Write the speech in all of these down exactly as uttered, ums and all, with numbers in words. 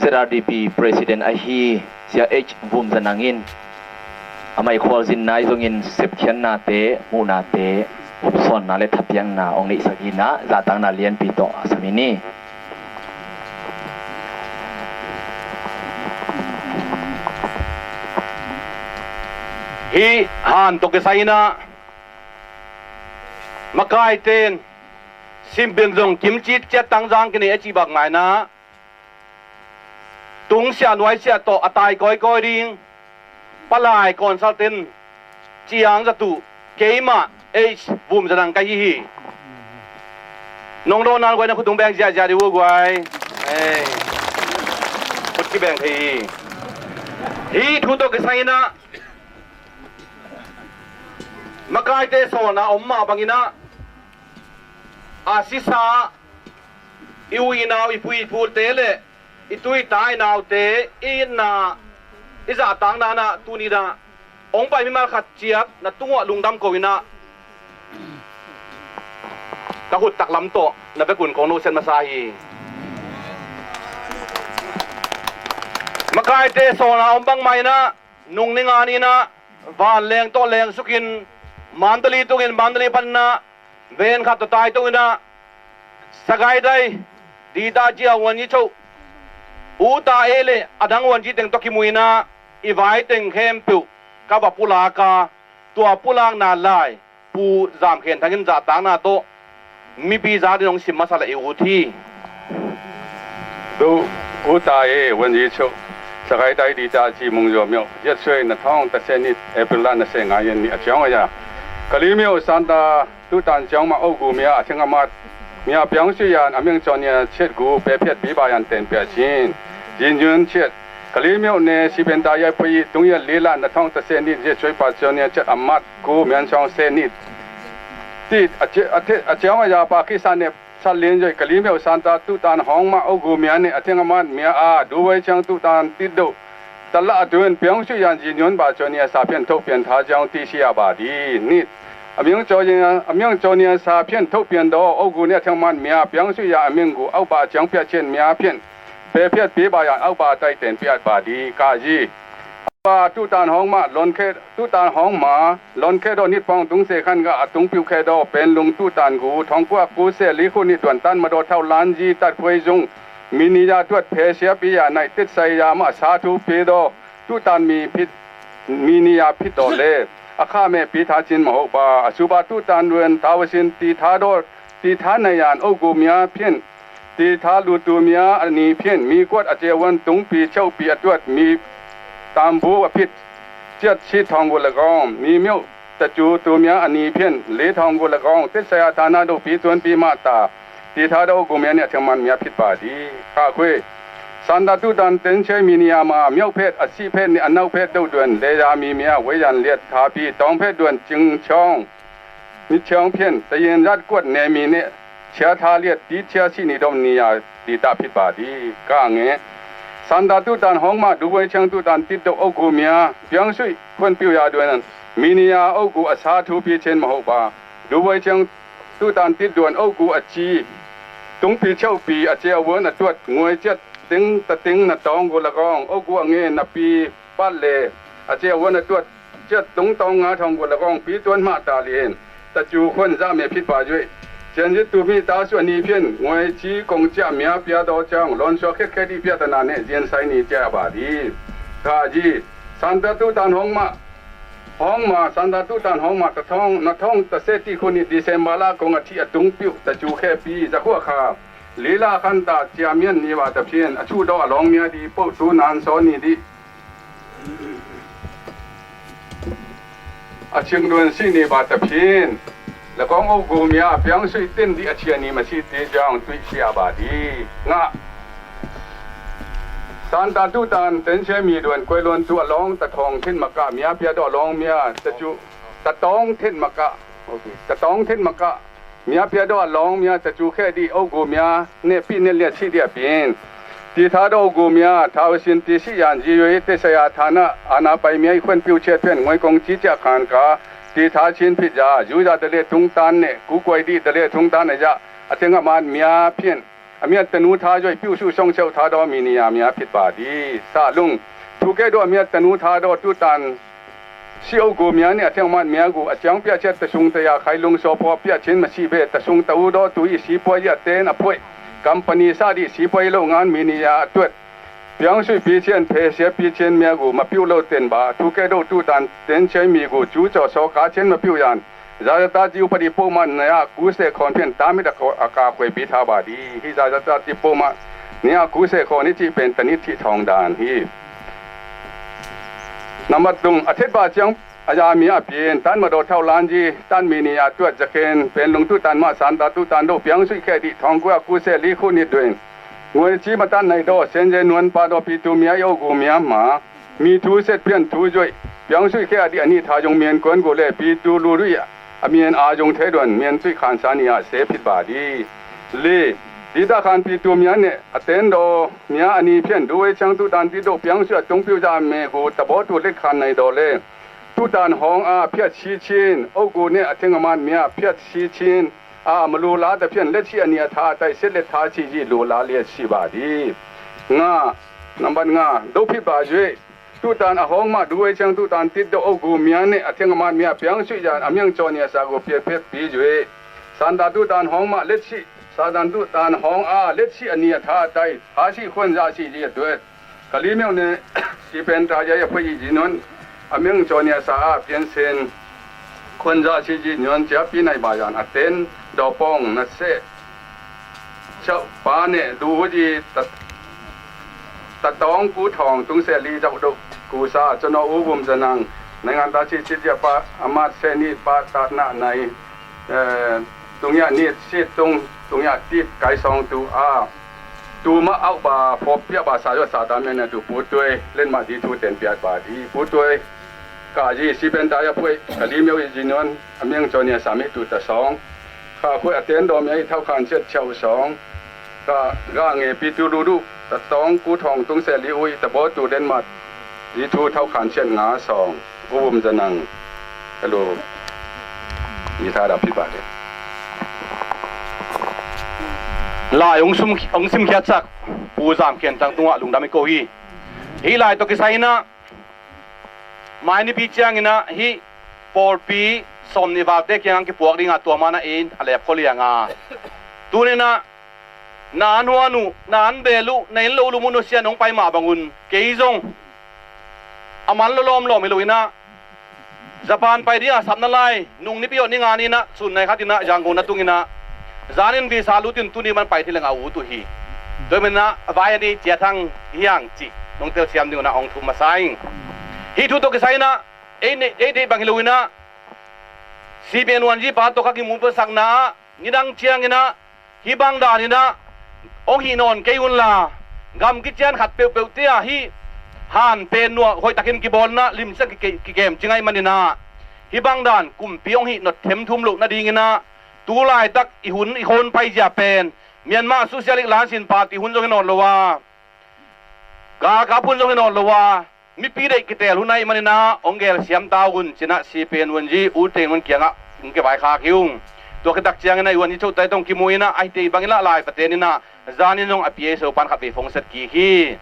Z R D P President ahi Sia H Vum Za Nang in a maikhual zinna i zongin sepkhiatnate, muhnate, sawnna le thapiakna hong neihsak hi-in ah zahtakna lianpi tawh a sam hi ni. Hih han tawh kisai-in ah makaite in simbing zong kimcit ciat tangzang kinei a cih bang mah in ah tungsiah nuaisiah tawh a tai kawikawi ding Palai Consultant Ciang Za Tu, keimah H Vum Za Nang ka hi hi. Nong dawnna guai na khut hong beng ziahziah dih uh guai. Ei, khut kibeng thei hi. Hih thu tawh kisai-in ah makaite sawlna om mah bangin ah a sisa i u i nau, i pu i pute le i tu i ta i naute i itna, i zahtakna in ah tuni-in ah hong pai mimal khat ciat na tungah lungdam ko-in ah ka khut taklam tawh na vekun kong nusiat masa hi. Makaite sawlna om bangmah in ah nung ni nga ni-in ah vanleng tawh lengsukin Mandalay tungin, Mandalay panin ah ven khat tawh tai tungin ah Sagaing Dai Dita Cia Wan Yi Cho, U Ta E le a dang Wan Yi teng tawh kimu-in ah i vai teng khempeuh ka va pulak a, tua pulakna lai Pu Zam Khen Thang in zahtakna tawh mipi za dingin hong sim masa leh i ut hi. ดู U Ta E Wan Yi Cho, Sagaing Dai Dita Ci Mung Zaw Myo, Ziat Suai na thawng ta se nit, April la na se nga yan ni a ciang a ya. Kali Myo Santa Tutan Ciang Ma O Gu Mia a thing a mat Mia Piang Sui Yan a meng caw nia ciat gu pe phiat pi ba yan ten pia cin. Zin yun ciat Kali Myo ne si pen ta yai pui tung yat li la na thawng ta se nit, Ziat Suai pa caw nia ciat a mat gu mian sawng se nit. Tit a ci-, a te-, a ciang a ya pa ki sa ne sat lin zoi Kali Myo Santa Tutan Hong Ma O Gu Mia ne a thing a mat Mia a Du Wai Ciang Tutan Tit Do. Tala a tun Piang Sui Yan Zin Yun ba caw nia sa pian tho pian tha ciang ti si a ba di. Nit. A miang caw nia, a miang caw nia sa pian tho pian do O Gu nia a thing a mat Mia Piang Sui Yan a meng gu au ba ciang pia cin Mia pian. Pe phiat pi ba yan au ba tai ten piat ba di ka zi. Ba Tutan Hong Ma lon khe, Tutan Hong Ma lon khe do nit pawng tung se khan ga a tung piu khe do pen lung Tutan gu thong kua ku se li khu nit duan tan ma do thau lan zi tat khuai zung mi ni ya tuat phe sia pi ya nai tet sai ya ma sa thu pi do Tutan mi phit, mi ni ya phit do le a kha me pi tha cin ma ho ba a su ba Tutan duan tha wa sin ti tha do ti tha na yan O Gu Mia phian Ti tha lutu mia a ni phian mi kuat a cewan tungpi cheuhpi a tuat mi tambu a phit ciat si thawng gu lagawng mi miuh tacu tu mia a ni phian li thawng gu lagawng tetsai a thana do pi tuanpi mah ta ti tha do gu mia ni a thiangman mia phit pa di. Kha khui santa tu dan ten chei mi ni a ma miauh phet a sih phet ni a nauh phet do duan leya mi mia weiyan liat thapi tawng phet duan cing chawng. Ni chiang phian tayin rat kuat ne mi ne chia tha liat ti chia si ni dom ni a di ta phit ba di ka nge. Santa tu tan hong ma du boi chiang tu tan tit do o gu mia piang sui kuan piu ya duan mi ni a o gu a sa thu pi chen ma ho ba du boi chiang tu tan tit duan o gu a ci tung pi cheu pi a chia wuan a tuat nguai chiat ting ta ting na tawng gu la gawng o gu a nge na pi pat le a chia wuan a tuat ciat tung tawng nga thawng gu la gawng pi tuan mah ta lien ta cu khuan zah me phit pa zuih. Cian zit tu mi ta su a ni phian nguai ci kong ciah mia pia daw ciang lawn suak khet khet i pia ta na ne zian sai ni cia ba di. Kha zi santa tu tan hong mah hong ma santa tu tan hong ma ta thawng na thawng ta se ti khun i December la kong a thi a tung piuh ta cu khe pi za khua kha lila khan ta cia mian ni wa ta phian a cu daw a lawng mia di poh tu nan saw ni di. A cing duan si ni ba ta phin la kong o gu mia a piang sui tin di a chia ni ma si ti jang tui sia ba di. Ngah santa tu tan ten sia mi duan kuai luan tu a lawng ta thawng thin ma ka mia pia daw a lawng mia ta cu ta tawng thin ma ka ta tawng thin ma ka mia pia daw a lawng mia ta cu khe di o gu mia ne pi ne liat si dia pin. Ti tha daw o gu mia thau sin ti si yan zi yui te saya thana ana pai mia i khuan piu chiat pian nguai kong ci cia khan ka ti tha chin phit ya zu ya da le thung tan ne ku kuai di da le thung tan a ya a teng a man mia phian. a miat tanu Tha Zuaih, Piu Su Song Siau Tha Daw, mi nih a mia phit ba di. Sa Lung, Thu Keh Doh a miat tanu Tha Daw, tutan Si O Gu Mia nih a theng a mat mia gu, a ciang Piah Ciat, Ta Sung Ta Ya Khai Lung Saw Phaw, Piah Chin Masi Be, Ta Sung Ta U Daw Tu I, Sipuai a ten a phoih, company sa dih Sipuai lo ngan, mi nih a tuat Piang Suih Pi Cian, Phe Sia Pi Cian mia gu, Ma Piu Lo Ten Ba, Thu Keh Doh tutan ten ciai mi gu, Cu Caw Saw Ka Cian, Ma Piu Yan, Za Za Ta Ci Upadi Pawh Mah nih a ku seh khawn phian, ta mit a ka, a ka khuai pi tha ba di. Hih Za Za Ta Ci Pawh Mah nih a ku seh khawn i cih pen tanit thih thawng dan hi. Nambat tung a thet ba ciang a ya mi a pian, tan ma daw thau lan ji, tan mi nih a tuat Za Khen Pen Lung tutan mah, San Ta tutan Doh, Piang Suih Khe Dih Thawng Kua a ku seh li khu nit duin, Nguai Ci Matan Nai Daw, Sen Ze Nuan Pa Daw, Pi Tu Mia, I O Gu Mia Ma, Mi Thu Set Pian Thu Zuaih, Piang Suih Khe A Dih A Nih Tha Zong Mian Kuan Gu le Pi Tu Lu Duih A Mian A Zong Thei Duan Mian Tuih Khan Sa Nih A Se Phit Ba Di. Li, Di Ta Khan Pi Tu Mia Neh A Ten Daw Mia A Ni Phian Du Wei Ciang tutan Ti Doh, Piang Suih A Tung Piu Za Me Gu, Ta Baw Tu Let Khan Nai Daw le tutan Hawng A Phiat Si Chin, O Gu Neh A Theng A Mat Mia Phiat Si Chin, A Ma Lu La Ta Phian Let Si A Nih A Tha Tai Set Let Tha Si Ji Lu La Liat Si Ba Di. Nga, nambat nga, Do Phit Ba Zuih, tutan a Hawng Mah Du Wei Ciang tutan Ti Doh, O Gu Mia Neh A Theng A Mat Mia Piang Suih Yan A Miang Caw Nia Sa Gu Phiat Phiat Pi Zuih. San Ta tutan Hawng Mah Let Si, San Ta tutan Hawng A Let Si A Nih A Tha Tai Tha Si Khuan Za Si Ji A Tuat. Ka li meuh ne, Si Pen Ta Yai A Phuai I Ji Nuan A Miang Caw Nia Sa A Pian Sen Khuan Za Si Ji Nuan Cia Pi Nai Ba Yan A Ten Daw Pawng Na Seh Chauh Pa Neh Du Hu Ji Ta, Ta Tawng Ku Thawng Tung Seh Li Zauh Doh Ku Sa Cun Aw U Vum Za Nang Nai Ngan Ta Si Si Cia Pa A Mat Seh Ni Pa Ta Na Nai, eh, Tung Yah Ni Si Tung Tung Yah Ti Kai Sawng Tu A Tu Mah Auh Ba Phaw Piah Ba Sa Yuah Sa Ta Mian Na Tu Pu Tuai Len Mah Di Thu Ten Piat Ba Di. Pu Tuai Ka Ji Si Pen Ta Yai A Phuai, Ka Li Meuh I Ji Nuan A Miang Caw Nia Sa Mi Tu Ta Sawng, Kha Khuai A Ten Daw Mia I Thau Khan Siat Chau Sawng, Ka Ga Nge Pi Tu Lu Duh Ta Tawng Ku Thawng Tung Seh Li Ui Ta Baw Tu Len Mah Di Thu Thau Khan Siat Nga Sawng, U Vum Za Nang. Hello. Ni tha da pi pa de. Lai hong sum, hong simkhiatsak Pu Zam Khen Thang tungah lungdam i ko hi. Hih lai tawh kisai inah mai nipi cianginah hih pawlpi sawmnih valte kiangah kipuak dingah tua manah ei a lepkhol lianga tuninah na an huan uh, na an bel uh, na in lo lum uh nusia nong pai mah bangun kei zong a man lo lawmlawm hi loinah Japan pai dingah sapna lai nung nipi awh ni nga ninah sun nai khatinah Yangon na tunginah zanin visa lutin tuni man pai thei lengah ut uh hi. Tua hi maninah vai a ni ciathang hiang cih nong telsiam dingunah hong thum masa ing. Hih thu tawh kisai inah ei deih bang hi loinah C P N one G pa tawh ka kimuhpuasakna ah nidang cianginah hih bang daninah hong hih nawn kei unla gam kician khat peuhpeuhte ah hih han pen nuah hoihtakin kibawlnah limsiang kikem cingaih maninah hih bang dan kumpi hong hih notthemthum loh nadinginah tu laitak i hun i khawn paizia pen Myanmar Socialist Lansin Party hun zong hi nawn lo a galkap hun zong hi nawn lo a mipi deih kiteel hun ahih maninah hong gelsiam ta un cinah C P N one G U Thein Mun kiangah hong kivaikhak hi ung. Tua kitak cianginah i uan i chohtai tawh hong kimu inah a hite i bangin lah lai pateninah zanin zong a P A sopan khat vei phongset kik hi.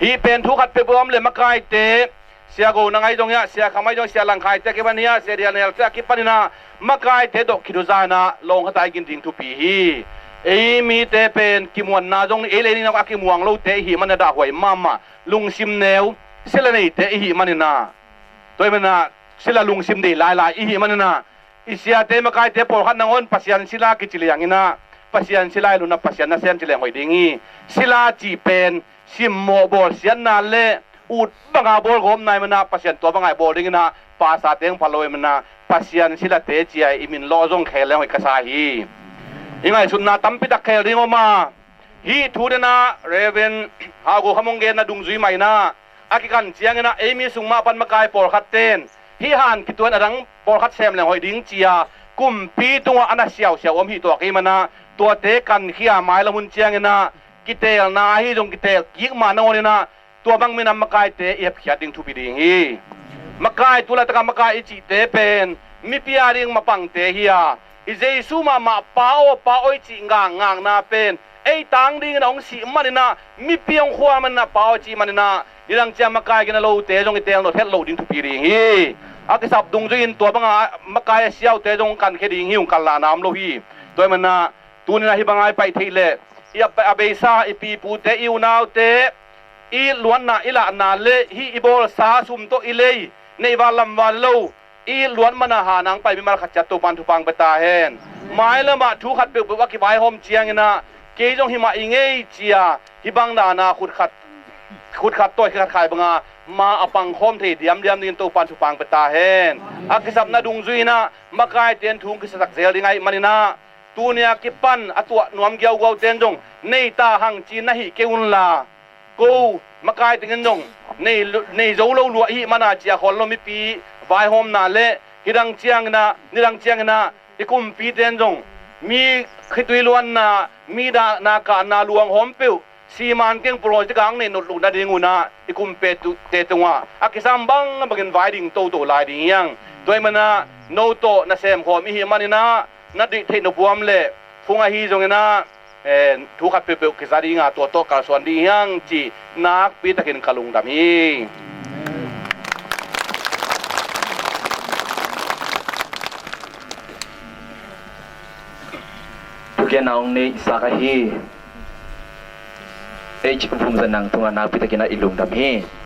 Hih pen thu khat peuh a om le makaite Sia Go Nang ahi zong hiah, Sia Kham ahi zong, Sia Lang Khaite a kipan hiah, Sia Dial Nelte a kipaninah makaite tawh khithuzainah lawngkhata i gin ding thupi hi. Ei mite pen kimuanna zong ei lei ninah a kimuang lote ihih maninah dahhuai mahmah lungsim neu sila neite ihih maninah tua hi maninah sila lungsim dei lailai ihih maninah i siate makaite pawlkhat nangawn Pasian sila kici lianginah Pasian sila i lunah Pasian nasem ci leng hoih ding hi. Sila cih pen simmawh bawlsiatna le ut banga bawlgawpna i manah Pasian tua banga i bawl dinginah pasa teng pha lo i manah Pasian silate cia i min lawh zong khel leng hoih ka sa hi. I ngaihsutna tampitak khel ding om a hih thu denah Reverend Haugo Kham hong genna dungzui mah inah a kikan cianginah ei mi sung mah pan makai pawlkhat ten hih han kituan a dang pawlkhat sem leng hoih ding cia kumpi tungah a na siausiau om hih tuak i manah tuate kankhia mailam hun cianginah kiteelna ahi zong kiteel kik mah nangawninah tua bang minam makaite i hepkhiat ding thupi ding hi. Makai tu laitakah makai i cihte pen mipi a ding mapangte hi a i Jesu mahmah pa aw pa aw i cih ngakngakna pen ei tang dingin a hong sih maninah, mipi hong khua maninah, pau a cih maninah, nidang ciang makai gina lote zong i teel nop het loh ding thupi ding hi. A kisap dungzui in tua banga makai a siaute zong hong kankhia ding hi, hong kanlahna om lo hi. Tua hi maninah, tuninah hih banga i paih theih leh, i a, a beisa, i pipute, i unaute, i luatna, i lahna le hih i bawlsa sum tawh i lei, neih val lam val lo, i luat mana hanang pai mimal khat ciat Topan thupha pia ta hen. Mailamah thu khat peuhpeuh a kivaihawm cianginah, kei zong himah i ngei cia, hih bang dana khut khat, khut khat tawi khat khai banga, ma a pangkhawm thei diamdiam dingin Topan thupha pia ta hen. A kisapna dungzui inah, makaite in thu hong kisiasak zel ding ahih maninah, tunia kipan a tuah nuam giaugiau ten zong, nei ta hang ci na hih kei unla, ko makai tengin zong, nei, nei zo lo lua i hih mana cia khawl lo mipi vaihawmna le, hidang cianginah, nidang cianginah, i kumpite in zong, mi khitui luanna, mi dahna kahna luanghawm peuh, siman keng project a hong neih notlohna dingunah, i kumpite tungah, a kisam bangbangin vai ding toto lai ding hi hang. Tua hi manah, no tawh na semkhawm i hih maninah, na deih theih nop huam le, phung ahi zonginah, eh, thu khat peuhpeuh kiza dinga tua tawh kalsuan ding hi hang cih nakpi takin ka lungdam hi. Thugenna hong neihsak ahi H. Vumzanang tungah nakpi takin ah i lungdam hi.